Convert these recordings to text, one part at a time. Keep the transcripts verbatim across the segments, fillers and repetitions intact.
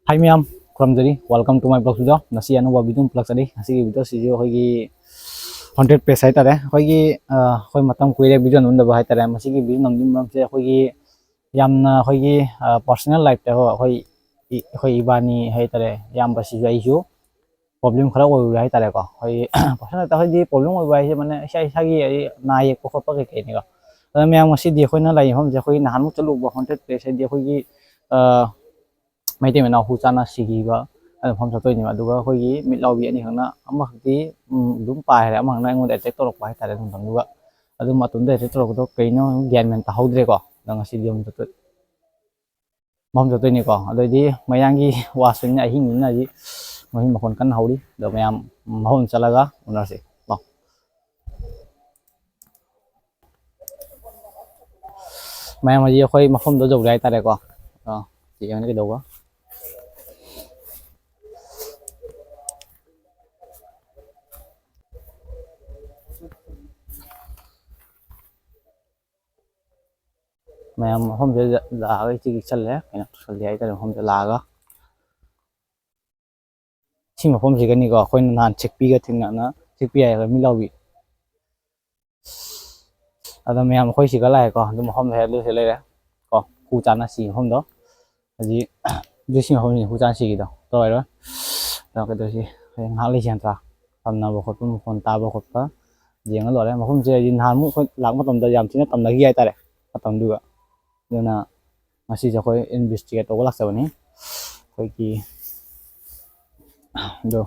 ꯍꯥꯏ ꯃꯌꯥꯝ, ꯈꯨꯔꯨꯝꯖꯔꯤ꯫ Welcome to my vlog studio꯫ ꯉꯁꯤ ꯑꯅꯧꯕ video ꯑꯃ ꯄꯨꯔꯛꯆꯔꯤ꯫ ꯉꯁꯤꯒꯤ video ꯁꯤꯁꯨ ꯑꯩꯈꯣꯏꯒꯤ hundred page ꯍꯥꯏꯇꯥꯔꯦ꯫ ꯑꯩꯈꯣꯏꯒꯤ, ꯑ, ꯑꯩꯈꯣꯏ ꯃꯇꯝ ꯀꯨꯏꯔꯦ video ꯅꯝꯗꯕ ꯍꯥꯏꯇꯥꯔꯦ꯫ ꯃꯁꯤꯒꯤ video ꯅꯝꯗꯕꯒꯤ ꯃꯔꯝꯁꯦ ꯑꯩꯈꯣꯏꯒꯤ ꯌꯥꯝꯅ ꯑꯩꯈꯣꯏꯒꯤ, ꯑ, personal life ꯇ ꯑꯩꯈꯣꯏ, ꯑꯩꯈꯣꯏ ꯏꯕꯥꯅꯤ ꯍꯥꯏꯇꯥꯔꯦ, ꯏꯌꯥꯝꯕꯁꯤꯁꯨ ꯑꯩꯁꯨ problem ꯈꯔ ꯑꯣꯏꯔꯨꯔꯦ ꯍꯥꯏꯇꯥꯔꯦꯀꯣ꯫ ꯑꯩꯈꯣꯏꯒꯤ personal ꯇ ꯑꯩꯈꯣꯏꯗꯤ problem ꯑꯣꯏꯕ ꯍꯥꯏꯁꯦ ꯃꯥꯅꯦ ꯏꯁꯥ ꯏꯁꯥꯒꯤ ꯑꯩ ꯅꯥ ꯌꯦꯛꯄ ꯈꯣꯠꯄ ꯀꯩꯀꯩꯅꯤꯀꯣ꯫ ꯑꯗꯣ ꯃꯌꯥꯝ ꯉꯁꯤꯗꯤ ꯑꯩꯈꯣꯏꯅ ꯂꯩꯔꯤꯕ ꯃꯐꯝꯁꯦ ꯑꯩꯈꯣꯏꯒꯤ ꯅꯍꯥꯟꯃꯨꯛ ꯆꯠꯂꯨꯕ hundred page ꯍꯥꯏꯗꯤ ꯑꯩꯈꯣꯏꯒꯤ, ꯑ, ꯃꯩꯇꯩ ꯃꯅꯥꯎ ꯍꯨ ꯆꯥꯅ ꯁꯤꯈꯤꯕ ꯑꯗꯨ ꯃꯐꯝ ꯆꯠꯇꯣꯏꯅꯦꯕ꯫ ꯑꯗꯨꯒ ꯑꯩꯈꯣꯏꯒꯤ ꯃꯤꯠ ꯂꯥꯎꯕꯤ ꯑꯅꯤꯈꯛꯅ ꯑꯃꯈꯛꯇꯤ, ꯎꯝ, ꯑꯗꯨꯝ ꯄꯥꯏꯈ꯭ꯔꯦ, ꯑꯃꯈꯛꯅ ꯑꯩꯉꯣꯟꯗ attack ꯇꯧꯔꯛꯄ ꯍꯥꯏꯇꯥꯔꯦ꯫ ꯑꯗꯨ ꯃꯇꯝꯗꯨꯒ ꯑꯗꯨ ꯃꯇꯝꯗ attack ꯇꯧꯔꯛꯄꯗꯣ ꯀꯩꯅꯣ ꯒ꯭ꯌꯥꯟ ꯃꯦꯟ ꯇꯥꯍꯧꯗ꯭ꯔꯦꯀꯣ꯫ ꯑꯗꯣ ꯉꯁꯤꯗꯤ ꯑꯃꯨꯛ ꯆꯠꯇꯣꯏ-, ꯃꯐꯝ ꯆꯠꯇꯣꯏꯅꯤꯀꯣ꯫ ꯑꯗꯨꯑꯣꯏꯗꯤ ꯃꯌꯥꯡꯒꯤ ꯋꯥꯁꯇꯨꯅ ꯑꯍꯤꯡꯅꯤꯅ ꯍꯧꯖꯤꯛ ꯃꯍꯤ ꯃꯈꯣꯟ ꯀꯟꯅ ꯍꯧꯔꯤ꯫ ꯑꯗꯣ ꯃꯌꯥꯝ ꯃꯐꯝ ꯆꯠꯂꯒ ꯎꯅꯔꯁꯤ ꯀꯣ꯫ ꯃꯌꯥꯝ ꯍꯧꯖꯤꯛ ꯑꯩꯈꯣꯏ ꯃꯐꯝꯗꯣ ꯌꯧꯔꯦ ꯍꯥꯏꯇꯥꯔꯦꯀꯣ꯫ ꯑꯥ, ꯁꯤ ꯌꯦꯡꯉꯅꯤ ꯀꯩꯗꯧꯕ꯫ ꯃꯌꯥꯝ ꯃꯐꯝꯁꯤꯗ ꯂꯥꯛꯑꯒ ꯏꯆꯤꯛ ꯆꯤꯛꯁꯜꯂꯦ, ꯀꯩꯅꯣ ꯇꯧꯁꯜꯂꯦ ꯍꯥꯏꯇꯥꯔꯦ꯫ ꯃꯐꯝꯁꯤꯗ ꯂꯥꯛꯑꯒ ꯁꯤ ꯃꯐꯝꯁꯤꯒꯅꯤꯀꯣ ꯑꯩꯈꯣꯏꯅ ꯅꯍꯥꯟ ꯁꯤꯛꯄꯤꯒ ꯊꯦꯡꯅꯅ, ꯁꯤꯛꯄꯤ ꯍꯥꯏꯔꯒ ꯃꯤ ꯂꯥꯎꯕꯤ꯫ ꯑꯗꯣ ꯃꯌꯥꯝ ꯑꯩꯈꯣꯏ ꯁꯤꯒ ꯂꯥꯛꯑꯦꯀꯣ꯫ ꯑꯗꯨ ꯃꯐꯝꯗ ꯍꯦꯛ ꯂꯣꯏꯁꯤꯜ ꯂꯩꯔꯦ ꯀꯣ, ꯍꯨ ꯆꯥꯅ ꯁꯤ ꯃꯐꯝꯗꯣ꯫ ꯍꯧꯖꯤꯛ ꯁꯤ ꯃꯐꯝꯁꯤꯅꯤ ꯍꯨ ꯆꯥꯅ ꯁꯤꯒꯤꯗꯣ꯫ ꯇꯧꯔꯣꯏ꯫ ꯑꯗꯣ ꯀꯩꯗꯧꯁꯤ, ꯍꯌꯦꯡ ꯉꯥꯏꯍꯥꯛ ꯂꯩꯁꯤ ꯅꯠꯇ꯭ꯔꯥ? ꯇꯝꯅꯕ ꯈꯣꯠꯄ, ꯃꯈꯣꯟ ꯇꯥꯕ ꯈꯣꯠꯄ ꯌꯦꯡꯉ ꯂꯣꯏꯔꯦ꯫ ꯃꯐꯝꯁꯦ ꯍꯥꯏꯗꯤ ꯅꯍꯥꯟꯃꯨꯛ ꯑꯩꯈꯣꯏ ꯂꯥꯛꯄ ꯃꯇꯝꯗ ꯌꯥꯝ ꯊꯤꯅ ꯇꯝꯅꯈꯤ ꯍꯥꯏꯇꯥꯔꯦ, ꯃꯇꯝꯗꯨꯒ꯫ ꯑꯗꯨꯅ ꯉꯁꯤꯁꯦ ꯑꯩꯈꯣꯏ investigate ꯇꯧꯕ ꯂꯥꯛꯆꯕꯅꯤ꯫ ꯑꯩꯈꯣꯏꯒꯤ ꯑꯗꯣ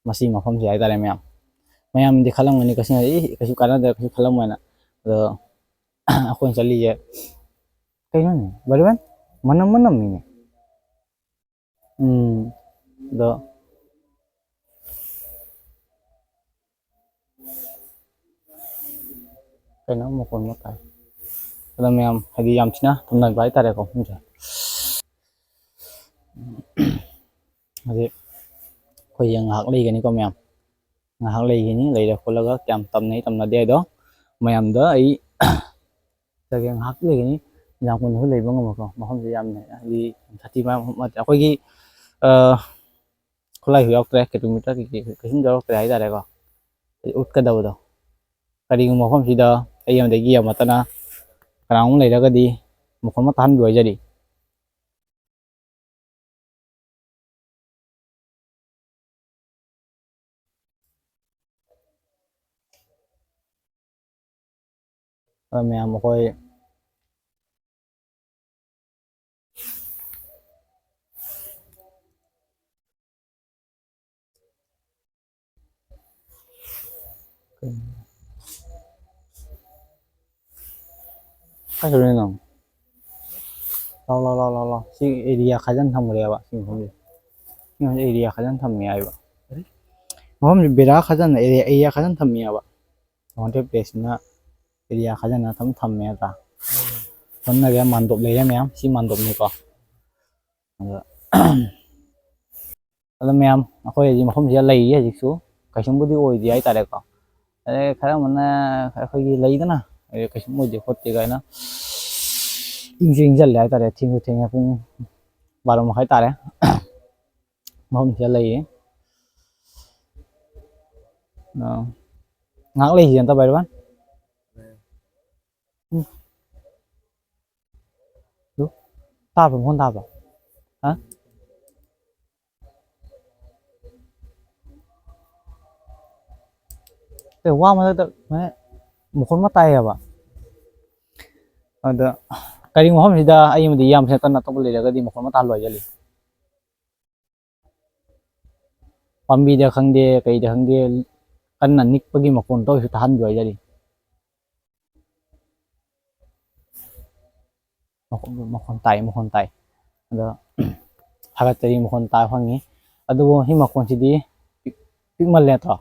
ꯃꯁꯤ ꯃꯐꯝꯁꯦ ꯍꯥꯏꯇꯥꯔꯦ ꯃꯌꯥꯝ꯫ ꯃꯌꯥꯝꯗꯤ ꯈꯜꯂꯝꯒꯅꯤ ꯀꯛꯆꯤꯡ ꯍꯥꯏꯗꯤ, "ꯏ, ꯀꯩꯁꯨ ꯀꯥꯟꯅꯗ꯭ꯔꯦ, ꯀꯩꯁꯨ ꯈꯜꯂꯝꯃꯣꯏꯅ"꯫ ꯑꯗꯣ ꯑꯩꯈꯣꯏꯅ ꯆꯠꯂꯤꯁꯦ ꯀꯩꯅꯣꯅꯦ, ꯕꯥꯂꯤꯕꯟ? ꯃꯅꯝ ꯃꯅꯝꯅꯤꯅꯦ꯫ ꯎꯝ, ꯑꯗꯣ ꯀꯩꯅꯣ ꯃꯈꯣꯟ ꯑꯃ ꯇꯥꯏ꯫ ꯑꯗꯣ ꯃꯌꯥꯝ ꯍꯥꯏꯗꯤ ꯌꯥꯝ ꯊꯤꯅ ꯇꯝꯅꯕ ꯍꯥꯏꯇꯥꯔꯦꯀꯣ ꯃꯐꯝꯁꯦ꯫ ꯍꯧꯖꯤꯛ ꯑꯩꯈꯣꯏ ꯉꯥꯏꯍꯥꯛ ꯂꯩꯒꯅꯤꯀꯣ ꯃꯌꯥꯝ꯫ ꯉꯥꯏꯍꯥꯛ ꯂꯩꯒꯅꯤ, ꯂꯩꯔ ꯈꯣꯠꯂꯒ ꯀꯌꯥꯝ ꯇꯝꯅꯩ ꯇꯝꯅꯗꯦ ꯍꯥꯏꯗꯣ ꯃꯌꯥꯝꯗ ꯑꯩ ꯆꯠꯂꯒꯦ, ꯉꯥꯏꯍꯥꯛ ꯂꯩꯒꯅꯤ꯫ ꯌꯥꯝ ꯀꯨꯏꯅꯁꯨ ꯂꯩꯕ ꯉꯝꯃꯣꯏꯀꯣ꯫ ꯃꯐꯝꯁꯦ ꯌꯥꯝꯅ ꯍꯥꯏꯗꯤ ꯁꯥꯊꯤꯕ ꯃꯐꯝ ꯅꯠꯇꯦ꯫ ꯑꯩꯈꯣꯏꯒꯤ, ꯑ, ꯈꯨꯠꯂꯥꯏꯁꯨ ꯌꯥꯎꯔꯛꯇ꯭ꯔꯦ, ꯀꯤꯂꯣꯃꯤꯇꯔ ꯀꯩꯀꯩ ꯀꯩꯁꯨꯝ ꯌꯥꯎꯔꯛꯇ꯭ꯔꯦ ꯍꯥꯏꯇꯥꯔꯦꯀꯣ꯫ ꯍꯥꯏꯗꯤ ꯎꯠꯀꯗꯕꯗꯣ꯫ ꯀꯔꯤꯒꯨꯝꯕ ꯃꯐꯝꯁꯤꯗ ꯑꯩ ꯑꯃꯗꯒꯤ ꯑꯃꯠꯇꯅ ꯀꯅꯥꯒꯨꯝꯕ ꯂꯩꯔꯒꯗꯤ ꯃꯈꯣꯟ ꯑꯃ ꯇꯥꯍꯟꯕꯤꯌꯨ ꯍꯥꯏꯖꯔꯤ꯫ ꯑꯗꯣ ꯃꯌꯥꯝ ꯑꯩꯈꯣꯏ ꯀꯥꯏ ꯆꯠꯂꯨꯏꯅꯣ ꯅꯪ? ꯂꯥꯎ, ꯂꯥꯎ, ꯂꯥꯎ, ꯂꯥꯎ, ꯂꯥꯎ꯫ ꯁꯤ area ꯈꯥꯖꯤꯟ ꯊꯝꯈ꯭ꯔꯦꯕ, ꯁꯤ ꯃꯐꯝꯁꯦ꯫ ꯁꯤ ꯃꯐꯝꯁꯦ area ꯈꯥꯖꯤꯟ ꯊꯝꯃꯦ ꯍꯥꯏꯕ꯫ ꯃꯐꯝꯁꯦ ꯕꯦꯔꯥ ꯈꯥꯖꯤꯟ, area, area ꯈꯥꯖꯤꯟ ꯊꯝꯃꯦ ꯍꯥꯏꯕ꯫ Haunted place ꯁꯤꯅ area ꯈꯥꯖꯤꯟꯅ ꯑꯗꯨꯝ ꯊꯝꯃꯦ ꯅꯠꯇ꯭ꯔꯥ? ꯍꯣꯠꯅꯔꯦ, ꯃꯥꯟꯗꯣꯞ ꯂꯩꯔꯦ ꯃꯌꯥꯝ꯫ ꯁꯤ ꯃꯥꯟꯗꯣꯞꯅꯤꯀꯣ꯫ ꯑꯗꯣ, ꯑꯗꯣ ꯃꯌꯥꯝ, ꯑꯩꯈꯣꯏ ꯍꯧꯖꯤꯛ ꯃꯐꯝꯁꯤꯗ ꯂꯩꯔꯤ ꯍꯧꯖꯤꯛꯁꯨ꯫ ꯀꯩꯁꯨꯝꯕꯨꯗꯤ ꯑꯣꯏꯗꯦ ꯍꯥꯏꯇꯥꯔꯦꯀꯣ꯫ ꯑꯗꯩ ꯈꯔ ꯑꯃꯅ ꯑꯩꯈꯣꯏꯒꯤ ꯂꯩꯗꯅ, ꯑꯦ, ꯀꯩꯁꯨꯝ ꯑꯣꯏꯗꯦ ꯈꯣꯠꯇꯦ ꯀꯥꯏꯅ ꯏꯪꯁꯨ ꯏꯪꯁꯤꯜꯂꯦ ꯍꯥꯏꯇꯥꯔꯦ꯫ ꯊꯦꯡꯁꯨ ꯊꯦꯡꯉꯦ, ꯄꯨꯡ ꯕꯥꯔꯣ ꯃꯈꯥꯏ ꯇꯥꯔꯦ꯫ ꯃꯐꯝꯁꯤꯗ ꯂꯩꯌꯦ꯫ ꯑꯥ, ꯉꯥꯏꯍꯥꯛ ꯂꯩꯈꯤꯒꯦ ꯑꯝꯇ ꯚꯥꯏ ꯔꯣꯍꯟ꯫ ꯎꯝ꯫ ꯑꯗꯨ ꯇꯥꯕ꯭ꯔꯣ? ꯃꯈꯣꯟ ꯇꯥꯕ꯭ꯔꯣ? ꯍꯥ? ꯑꯦ, ꯋꯥ ꯃꯊꯛꯇ ꯃꯈꯣꯟ ꯑꯃ ꯇꯥꯏꯌꯦꯕ꯫ ꯑꯗ ꯀꯔꯤꯒꯨꯝꯕ ꯃꯐꯝꯁꯤꯗ ꯑꯩ ꯑꯃꯗꯤ ꯏꯌꯥꯝꯕꯁꯤꯅ ꯀꯟꯅ ꯑꯇꯣꯞꯄ ꯂꯩꯔꯒꯗꯤ ꯃꯈꯣꯟ ꯑꯃ ꯇꯥꯍꯜꯂꯣ ꯍꯥꯏꯖꯜꯂꯤ꯫ ꯄꯥꯝꯕꯤꯗ ꯈꯪꯗꯦ, ꯀꯩꯗ ꯈꯪꯗꯦ, ꯀꯟꯅ ꯅꯤꯛꯄꯒꯤ ꯃꯈꯣꯟ ꯇꯧꯔꯤꯁꯨ ꯇꯥꯍꯟꯕꯤꯌꯨ ꯍꯥꯏꯖꯔꯤ꯫ ꯃꯈꯣꯟ, ꯃꯈꯣꯟ ꯇꯥꯏ, ꯃꯈꯣꯟ ꯇꯥꯏ꯫ ꯑꯗꯣ ꯊꯥꯒꯠꯆꯔꯤ, ꯃꯈꯣꯟ ꯇꯥꯕ ꯐꯪꯉꯤ꯫ ꯑꯗꯨꯕꯨ ꯁꯤ ꯃꯈꯣꯟꯁꯤꯗꯤ ꯄꯤꯛ-, ꯄꯤꯛꯃꯜꯂꯦ ꯅꯠꯇ꯭ꯔꯣ?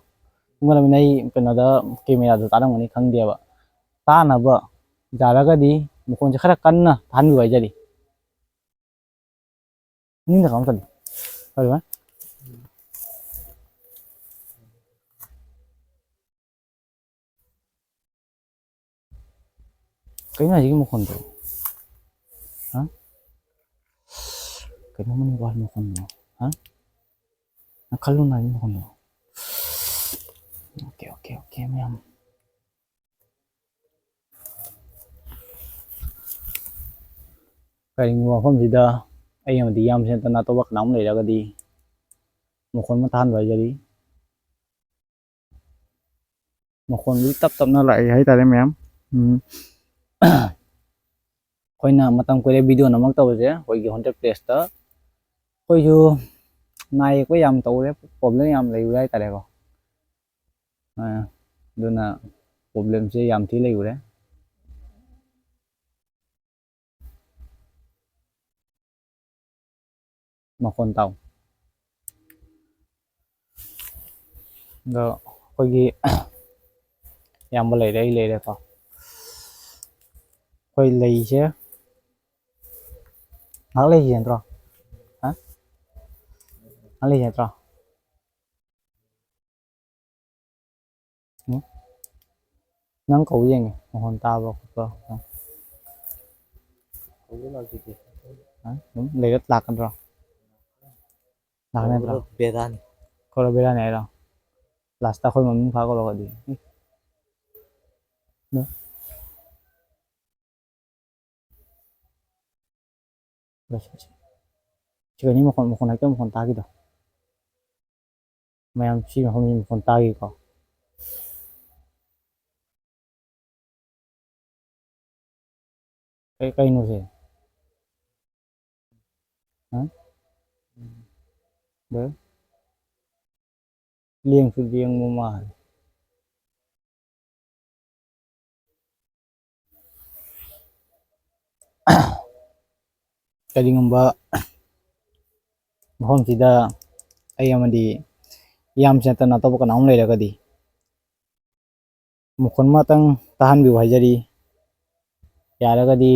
ꯄꯤꯛꯃꯜꯂꯕꯅꯤꯅ ꯑꯩ ꯀꯩꯅꯣꯗ camera ꯗ ꯇꯥꯔꯝꯒꯅꯤ ꯈꯪꯗꯦꯕ꯫ ꯇꯥꯅꯕ ꯌꯥꯔꯒꯗꯤ ꯃꯈꯣꯟꯁꯦ ꯈꯔ ꯀꯟꯅ ꯇꯥꯍꯟꯕꯤꯌꯨ ꯍꯥꯏꯖꯔꯤ꯫ ꯃꯅꯤꯡꯗ ꯀꯥꯎ ꯆꯠꯂꯤ꯫ ꯀꯔꯤꯅꯣ? ꯀꯩꯅꯣ ꯍꯧꯖꯤꯛꯀꯤ ꯃꯈꯣꯟꯗꯣ? ꯀꯩꯅꯣꯝꯃꯅꯤ ꯋꯥ ꯃꯈꯣꯟꯗꯣ꯫ ꯍꯥ? ꯅꯪ ꯈꯜꯂꯨ ꯅꯥꯏ ꯃꯈꯣꯟꯗꯣ꯫ ꯑꯣꯀꯦ, ꯑꯣꯀꯦ, ꯑꯣꯀꯦ, ꯃꯌꯥꯝ꯫ ꯀꯔꯤꯒꯨꯝꯕ ꯃꯐꯝꯁꯤꯗ ꯑꯩ ꯑꯃꯗꯤ ꯌꯥꯝ ꯁꯦꯟꯇꯅ ꯑꯇꯣꯞꯄ ꯀꯅꯥꯒꯨꯝꯕ ꯂꯩꯔꯒꯗꯤ ꯃꯈꯣꯟ ꯑꯃ ꯇꯥꯍꯟꯕ ꯍꯥꯏꯖꯔꯤ꯫ ꯃꯈꯣꯟꯗꯨ ꯇꯞ ꯇꯞꯅ ꯂꯥꯛꯑꯦ ꯍꯥꯏꯇꯥꯔꯦ ꯃꯌꯥꯝ꯫ ꯎꯝ꯫ ꯑꯩꯈꯣꯏꯅ ꯃꯇꯝ ꯀꯨꯏꯔꯦ ꯚꯤꯗꯤꯑꯣ ꯅꯝꯃꯛꯇꯕꯁꯦ, ꯑꯩꯈꯣꯏꯒꯤ ꯍꯣꯟꯇꯦꯠ ꯄ꯭ꯂꯦꯁꯇ꯫ ꯑꯩꯈꯣꯏꯁꯨ ꯅꯥ ꯌꯦꯛꯄ ꯌꯥꯝ ꯇꯧꯔꯦ, ꯄ꯭ꯔꯣꯕ꯭ꯂꯦꯝ ꯌꯥꯝ ꯂꯩꯔꯦ ꯍꯥꯏꯇꯥꯔꯦꯀꯣ꯫ ꯑ, ꯑꯗꯨꯅ ꯄ꯭ꯔꯣꯕ꯭ꯂꯦꯝꯁꯦ ꯌꯥꯝ ꯊꯤ ꯂꯩꯔꯦ꯫ ꯃꯈꯣꯟ ꯇꯥꯎ꯫ ꯑꯗꯣ ꯑꯩꯈꯣꯏꯒꯤ ꯏꯌꯥꯝꯕ ꯂꯩꯔꯦ, ꯑꯩ ꯂꯩꯔꯦꯀꯣ꯫ ꯑꯩꯈꯣꯏ ꯂꯩꯁꯦ ꯉꯥꯏꯍꯥꯛ ꯂꯩꯈꯤꯒꯦ ꯅꯠꯇ꯭ꯔꯣ? ꯍꯥ? ꯉꯥꯏꯍꯥꯛ ꯂꯩꯈꯤꯒꯦ ꯅꯠꯇ꯭ꯔꯣ? ꯎꯝ? ꯅꯪ ꯀꯧ ꯌꯦꯡꯒꯦ, ꯃꯈꯣꯟ ꯇꯥꯕ꯭ꯔꯣ ꯈꯣꯠꯄ꯭ꯔꯣ? ꯍꯥ? ꯑꯗꯨꯝ ꯂꯩꯔ ꯂꯥꯛꯀꯗ꯭ꯔꯣ? ꯂꯥꯛꯀꯅꯤ ꯅꯠꯇ꯭ꯔꯣ? ꯕꯦꯔꯥꯅꯤ꯫ ꯀꯧꯔ ꯕꯦꯔꯥꯅꯤ ꯍꯥꯏꯔꯣ? ꯂꯥꯁꯇ ꯑꯩꯈꯣꯏ ꯃꯃꯤꯡ ꯐꯥ ꯀꯧꯔꯛꯑꯗꯤ꯫ ꯎꯝ? ꯁꯤ, ꯁꯤ꯫ ꯁꯤ ꯀꯩꯅꯣ ꯃꯈꯣꯟ, ꯃꯈꯣꯟ ꯍꯦꯛꯇ ꯃꯈꯣꯟ ꯇꯥꯈꯤꯗꯣ꯫ ꯃꯌꯥꯝ ꯁꯤ ꯃꯐꯝꯁꯤ ꯃꯈꯣꯟ ꯇꯥꯈꯤꯀꯣ꯫ ꯀꯩ, ꯀꯩꯅꯣ ꯁꯦ? ꯍꯥ? ꯗ? ꯂꯦꯡꯁꯨ ꯂꯦꯡꯕ ꯃꯥꯜꯂꯦ꯫ ꯀꯔꯤꯒꯨꯝꯕ ꯃꯐꯝꯁꯤꯗ ꯑꯩ ꯑꯃꯗꯤ ꯏꯌꯥꯝꯕꯁꯤ ꯅꯠꯇꯅ ꯑꯇꯣꯞꯄ ꯀꯅꯥꯒꯨꯝꯕ ꯂꯩꯔꯒꯗꯤ ꯃꯈꯣꯟ ꯑꯃꯇꯪ ꯇꯥꯍꯟꯕꯤꯌꯨ ꯍꯥꯏꯖꯔꯤ꯫ ꯌꯥꯔꯒꯗꯤ,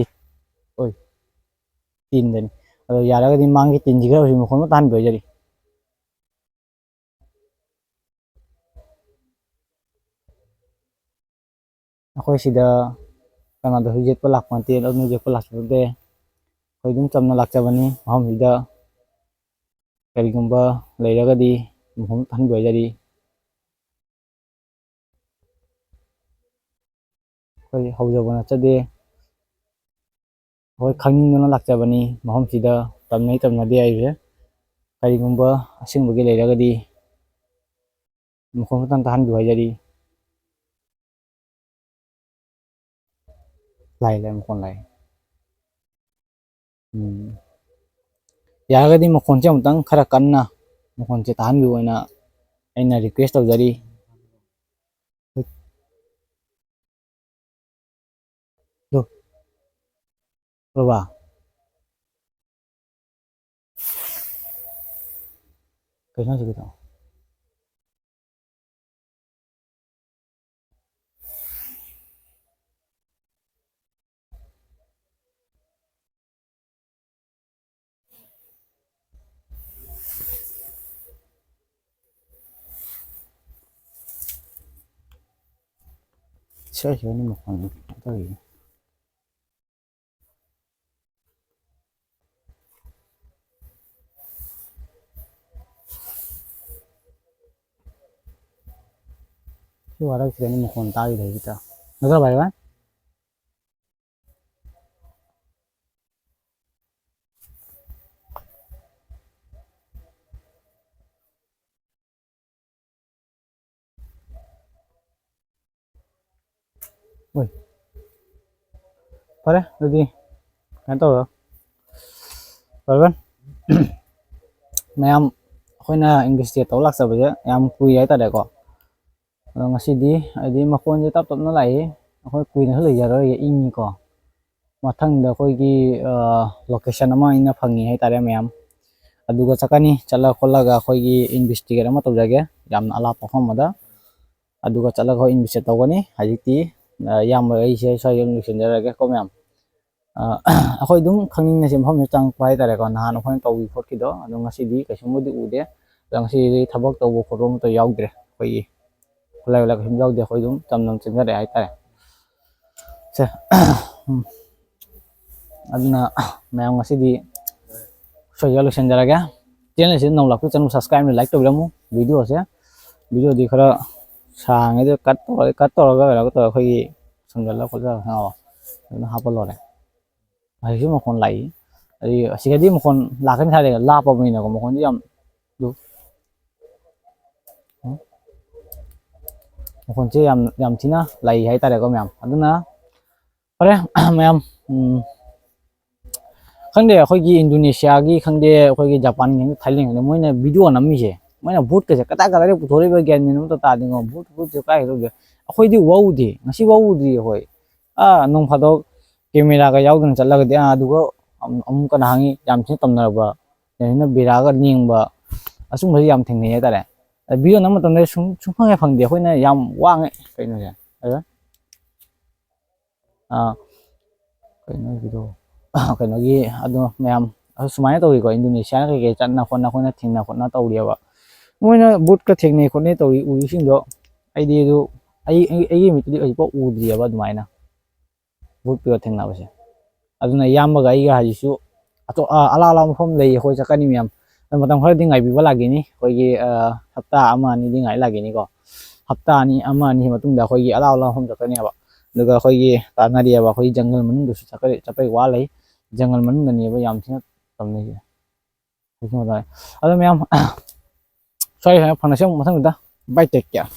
ꯑꯣꯏ, ꯇꯤꯟꯗꯅꯤ꯫ ꯑꯗꯣ ꯌꯥꯔꯒꯗꯤ ꯃꯥꯡꯒꯤ ꯇꯤꯟꯁꯤ ꯈꯔ ꯍꯧꯖꯤꯛ ꯃꯈꯣꯟ ꯑꯃ ꯇꯥꯍꯟꯕꯤꯌꯨ ꯍꯥꯏꯖꯔꯤ꯫ ꯑꯩꯈꯣꯏ ꯁꯤꯗ ꯀꯅꯥꯗꯁꯨ ꯌꯦꯠꯄ ꯂꯥꯛꯄ ꯅꯠꯇꯦ, ꯑꯗꯨꯅ ꯌꯦꯠꯄ ꯂꯥꯛꯄ ꯅꯠꯇꯦ꯫ ꯑꯩꯈꯣꯏ ꯑꯗꯨꯝ ꯆꯝꯅ ꯂꯥꯛꯆꯕꯅꯤ ꯃꯐꯝꯁꯤꯗ꯫ ꯀꯔꯤꯒꯨꯝꯕ ꯂꯩꯔꯒꯗꯤ ꯃꯐꯝ ꯇꯥꯍꯟꯕꯤꯌꯨ ꯍꯥꯏꯖꯔꯤ꯫ ꯑꯩꯈꯣꯏ ꯍꯧꯖꯕ ꯅꯠꯆꯗꯦ, ꯑꯩꯈꯣꯏ ꯈꯪꯅꯤꯡꯗꯨꯅ ꯂꯥꯛꯆꯕꯅꯤ꯫ ꯃꯐꯝꯁꯤꯗ ꯇꯝꯅꯩ ꯇꯝꯅꯗꯦ ꯍꯥꯏꯕꯁꯦ ꯀꯔꯤꯒꯨꯝꯕ ꯑꯁꯦꯡꯕꯒꯤ ꯂꯩꯔꯒꯗꯤ ꯃꯈꯣꯟ ꯈꯛꯇꯪ ꯇꯥꯍꯟꯕꯤꯌꯨ ꯍꯥꯏꯖꯔꯤ꯫ ꯂꯥꯛꯑꯦ, ꯂꯥꯛꯑꯦ, ꯃꯈꯣꯟ ꯂꯥꯛꯑꯦ꯫ ꯎꯝ꯫ ꯌꯥꯔꯒꯗꯤ ꯃꯈꯣꯟꯁꯦ ꯑꯃꯨꯛꯇꯪ ꯈꯔ ꯀꯟꯅ ꯃꯈꯣꯟꯁꯦ ꯇꯥꯍꯟꯕꯤꯌꯨ ꯍꯥꯏꯅ ꯑꯩꯅ request ꯇꯧꯖꯔꯤ꯫ ꯗꯣ꯫ ꯔꯣꯕꯥ꯫ ꯀꯩꯅꯣ ꯍꯧꯖꯤꯛꯀꯤꯗꯣ? ꯁꯤ ꯍꯥꯏꯁꯤꯕꯨ ꯃꯈꯣꯟ ꯇꯧꯔꯤꯁꯦ꯫ ꯁꯤ ꯋꯥꯔꯛꯁꯤꯗꯅꯤ ꯃꯈꯣꯟ ꯇꯥꯔꯤꯗꯣ ꯍꯧꯖꯤꯛꯇ꯫ ꯅꯠꯇ꯭ꯔꯣ ꯚꯥꯏ ꯚꯥꯏ? ꯍꯣꯏ꯫ ꯐꯔꯦ, ꯑꯗꯨꯗꯤ ꯀꯩꯅꯣ ꯇꯧꯔꯣ꯫ ꯐꯔꯦ, ꯐꯔꯦ꯫ ꯃꯌꯥꯝ ꯑꯩꯈꯣꯏꯅ investigate ꯇꯧ ꯂꯥꯛꯆꯕꯁꯦ ꯌꯥꯝ ꯀꯨꯏ ꯍꯥꯏꯇꯥꯔꯦꯀꯣ꯫ ꯑꯗꯣ ꯉꯁꯤꯗꯤ ꯍꯥꯏꯗꯤ ꯃꯈꯣꯟꯁꯦ ꯇꯞ ꯇꯞꯅ ꯂꯥꯛꯏ꯫ ꯑꯩꯈꯣꯏ ꯀꯨꯏꯅꯁꯨ ꯂꯩꯖꯔꯣꯏꯒꯦ, ꯏꯪꯉꯤꯀꯣ꯫ ꯃꯊꯪꯗ ꯑꯩꯈꯣꯏꯒꯤ, ꯑ, location ꯑꯃ ꯑꯩꯅ ꯐꯪꯉꯤ ꯍꯥꯏꯇꯥꯔꯦ ꯃꯌꯥꯝ꯫ ꯑꯗꯨꯒ ꯆꯠꯀꯅꯤ꯫ ꯆꯠꯂ ꯈꯣꯠꯂꯒ ꯑꯩꯈꯣꯏꯒꯤ investigate ꯑꯃ ꯇꯧꯖꯒꯦ, ꯌꯥꯝꯅ ꯑꯂꯥꯞꯄ ꯃꯐꯝ ꯑꯃꯗ꯫ ꯑꯗꯨꯒ ꯆꯠꯂꯒ ꯑꯩꯈꯣꯏ investigate ꯇꯧꯒꯅꯤ꯫ ꯍꯧꯖꯤꯛꯇꯤ, ꯑ, ꯏꯌꯥꯝꯕ ꯑꯩꯁꯦ ꯁ꯭ꯋꯥꯏꯗ ꯑꯗꯨꯝ ꯂꯣꯏꯁꯤꯟꯖꯔꯒꯦꯀꯣ ꯃꯌꯥꯝ꯫ ꯑ, ꯑꯩꯈꯣꯏ ꯑꯗꯨꯝ ꯈꯪꯅꯤꯡꯅꯁꯦ ꯃꯐꯝꯁꯤꯗ ꯆꯪꯉꯛꯄ ꯍꯥꯏꯇꯥꯔꯦꯀꯣ, ꯅꯍꯥꯟ ꯑꯩꯈꯣꯏꯅ ꯇꯧꯈꯤ ꯈꯣꯠꯈꯤꯗꯣ꯫ ꯑꯗꯣ ꯉꯁꯤꯗꯤ ꯀꯩꯁꯨꯝꯕꯨꯗꯤ ꯎꯗꯦ꯫ ꯑꯗꯣ ꯉꯁꯤꯗꯤ ꯊꯕꯛ ꯇꯧꯕ ꯈꯣꯠꯄ ꯑꯃꯠꯇ ꯌꯥꯎꯗ꯭ꯔꯦ꯫ ꯑꯩꯈꯣꯏꯒꯤ ꯈꯨꯠꯂꯥꯏ ꯋꯥꯂꯥꯏ ꯀꯩꯁꯨꯝ ꯌꯥꯎꯗꯦ꯫ ꯑꯩꯈꯣꯏ ꯑꯗꯨꯝ ꯆꯝꯅ ꯆꯪꯖꯔꯛꯑꯦ ꯍꯥꯏꯇꯥꯔꯦ꯫ ꯁꯦ, ꯎꯝ꯫ ꯑꯗꯨꯅ ꯃꯌꯥꯝ ꯉꯁꯤꯗꯤ ꯁ꯭ꯋꯥꯏꯗ ꯂꯣꯏꯁꯤꯟꯖꯔꯒꯦ꯫ ꯆꯦꯅꯦꯜꯁꯤꯗ ꯅꯧꯅ ꯂꯥꯛꯄ ꯆꯦꯅꯦꯜ ꯁꯕꯁꯀ꯭ꯔꯥꯏꯕ ꯂꯥꯏꯛ ꯇꯧꯕꯤꯔꯝꯃꯨ꯫ ꯚꯤꯗꯤꯑꯣꯁꯦ, ꯚꯤꯗꯤꯑꯣꯗꯤ ꯈꯔ ꯁꯥꯡꯉꯦ, ꯑꯗꯨ ꯀꯠ ꯇꯧꯔꯒ ꯀꯠ ꯇꯧꯔꯒ ꯀꯩꯅꯣ ꯇꯧꯔꯒ ꯑꯩꯈꯣꯏꯒꯤ ꯁꯝꯖꯜꯂ ꯈꯣꯠꯆꯜꯂ ꯍꯥꯞꯄ ꯂꯣꯏꯔꯦ꯫ ꯍꯧꯖꯤꯛꯁꯨ ꯃꯈꯣꯟ ꯂꯥꯛꯏ꯫ ꯑꯗꯒꯤ ꯑꯁꯤꯒꯗꯤ ꯃꯈꯣꯟ ꯂꯥꯛꯀꯅꯤ ꯍꯥꯏꯔꯒ ꯂꯥꯞꯄꯕꯅꯤꯅꯀꯣ, ꯃꯈꯣꯟꯗꯤ ꯌꯥꯝ ꯑꯗꯨ ꯃꯈꯣꯟꯁꯦ ꯌꯥꯝ ꯌꯥꯝ ꯊꯤꯅ ꯂꯩ ꯍꯥꯏꯇꯥꯔꯦꯀꯣ ꯃꯌꯥꯝ꯫ ꯑꯗꯨꯅ ꯐꯔꯦ꯫ ꯃꯌꯥꯝ, ꯎꯝ, ꯈꯪꯗꯦ, ꯑꯩꯈꯣꯏꯒꯤ ꯏꯟꯗꯣꯅꯦꯁꯤꯌꯥꯒꯤ ꯈꯪꯗꯦ, ꯑꯩꯈꯣꯏꯒꯤ ꯖꯄꯥꯟꯒꯤ ꯈꯪꯗꯦ, ꯊꯥꯏꯂꯦꯟ ꯈꯪꯗꯦ, ꯃꯣꯏꯅ ꯚꯤꯗꯤꯑꯣ ꯅꯝꯃꯤꯁꯦ, ꯃꯣꯏꯅ ꯚꯨꯠꯀꯁꯦ ꯀꯗꯥꯏ ꯀꯗꯥꯏꯗꯒꯤ ꯄꯨꯊꯣꯔꯛꯏꯕ ꯒ꯭ꯌꯥꯟ ꯃꯦꯟ ꯑꯃꯇ ꯇꯥꯗꯦꯉꯣ꯫ ꯚꯨꯠ ꯚꯨꯠꯁꯦ ꯀꯥꯏ ꯀꯥꯏꯗ ꯎꯒꯦ? ꯑꯩꯈꯣꯏꯗꯤ ꯎꯍꯧꯗꯦ, ꯉꯁꯤ ꯐꯥꯎ ꯎꯗ꯭ꯔꯤ ꯑꯩꯈꯣꯏ꯫ ꯑꯥ, ꯅꯣꯡ ꯐꯥꯗꯣꯛ ꯀꯦꯃꯦꯔꯥꯒ ꯌꯥꯎꯗꯅ ꯆꯠꯂꯒꯗꯤ, ꯑꯥ, ꯑꯗꯨꯒ ꯑꯃꯨꯛ, ꯑꯃꯨꯛ ꯀꯅꯥ ꯈꯪꯉꯤ, ꯌꯥꯝ ꯊꯤꯅ ꯇꯝꯅꯔꯕ, ꯌꯥꯝ ꯊꯤꯅ ꯕꯦꯔꯥꯒ ꯂꯦꯡꯕ, ꯑꯁꯨꯝꯕꯁꯦ ꯌꯥꯝ ꯊꯦꯡꯅꯩ ꯍꯥꯏꯇꯥꯔꯦ꯫ ꯚꯤꯗꯤꯑꯣ ꯅꯝꯕ ꯃꯇꯝꯗ ꯁꯨꯝ, ꯁꯨꯡꯐꯪ ꯍꯦꯛ ꯐꯪꯗꯦ꯫ ꯑꯩꯈꯣꯏꯅ ꯌꯥꯝ ꯋꯥꯡꯉꯦ ꯀꯩꯅꯣꯁꯦ꯫ ꯑꯗ ꯑꯥ, ꯀꯩꯅꯣꯒꯤꯗꯣ, ꯀꯩꯅꯣꯒꯤ, ꯑꯗꯣ ꯃꯌꯥꯝ, ꯑꯗꯨ ꯁꯨꯃꯥꯏꯅ ꯇꯧꯋꯤꯀꯣ, ꯏꯟꯗꯣꯅꯦꯁꯤꯌꯥꯅ ꯀꯩꯀꯩ ꯆꯠꯅ ꯈꯣꯠꯅ ꯑꯩꯈꯣꯏꯅ ꯊꯤꯡꯅ ꯈꯣꯠꯅ ꯇꯧꯔꯤꯑꯕ꯫ ꯃꯣꯏꯅ ꯕꯨꯠꯀ ꯊꯦꯡꯅꯩ ꯈꯣꯠꯅꯩ ꯇꯧꯔꯤ, ꯎꯔꯤꯁꯤꯡꯗꯣ, ꯑꯩꯗꯤ ꯑꯗꯨ, ꯑꯩ, ꯑꯩ, ꯑꯩꯒꯤ ꯃꯤꯠꯇꯗꯤ ꯍꯧꯖꯤꯛꯐꯥꯎ ꯎꯗ꯭ꯔꯤꯑꯕ ꯑꯗꯨꯃꯥꯏꯅ ꯕꯨꯠꯀ ꯊꯦꯡꯅꯕꯁꯦ꯫ ꯑꯗꯨꯅ ꯏꯌꯥꯝꯕꯒ ꯑꯩꯒ ꯍꯧꯖꯤꯛꯁꯨ ꯑꯇꯣꯞ-, ꯑ, ꯑꯂꯥꯞ ꯑꯂꯥꯞꯄ ꯃꯐꯝ ꯂꯩ, ꯑꯩꯈꯣꯏ ꯆꯠꯀꯅꯤ ꯃꯌꯥꯝ꯫ ꯑꯗꯨ ꯃꯇꯝ ꯈꯔꯗꯤ ꯉꯥꯏꯕꯤꯕ ꯂꯥꯛꯈꯤꯅꯤ, ꯑꯩꯈꯣꯏꯒꯤ, ꯑ, ꯍꯞꯇꯥ ꯑꯃ ꯑꯅꯤꯗꯤ ꯉꯥꯏ ꯂꯥꯛꯈꯤꯅꯤꯀꯣ꯫ ꯍꯞꯇꯥ ꯑꯅꯤ, ꯑꯃ ꯑꯅꯤ ꯃꯇꯨꯡꯗ ꯑꯩꯈꯣꯏꯒꯤ ꯑꯂꯥꯞ ꯑꯂꯥꯞꯄ ꯃꯐꯝ ꯆꯠꯀꯅꯦꯕ꯫ ꯑꯗꯨꯒ ꯑꯩꯈꯣꯏꯒꯤ ꯇꯥꯟꯅꯔꯤꯑꯕ, ꯑꯩꯈꯣꯏꯒꯤ ꯖꯪꯒꯜ ꯃꯅꯨꯡꯗꯁꯨ ꯆꯠꯄꯩ, ꯆꯠꯄꯩ ꯋꯥ ꯂꯩ꯫ ꯖꯪꯒꯜ ꯃꯅꯨꯡꯗꯅꯦꯕ ꯌꯥꯝ ꯊꯤꯅ ꯇꯝꯅꯩꯁꯦ꯫ ꯑꯗꯣ ꯃꯌꯥꯝ, ꯁ꯭ꯋꯥꯏ ꯁ꯭ꯋꯥꯏ ꯐꯪꯅꯁꯤ ꯑꯃꯨꯛ ꯃꯊꯪꯗ꯫ Bye, take care꯫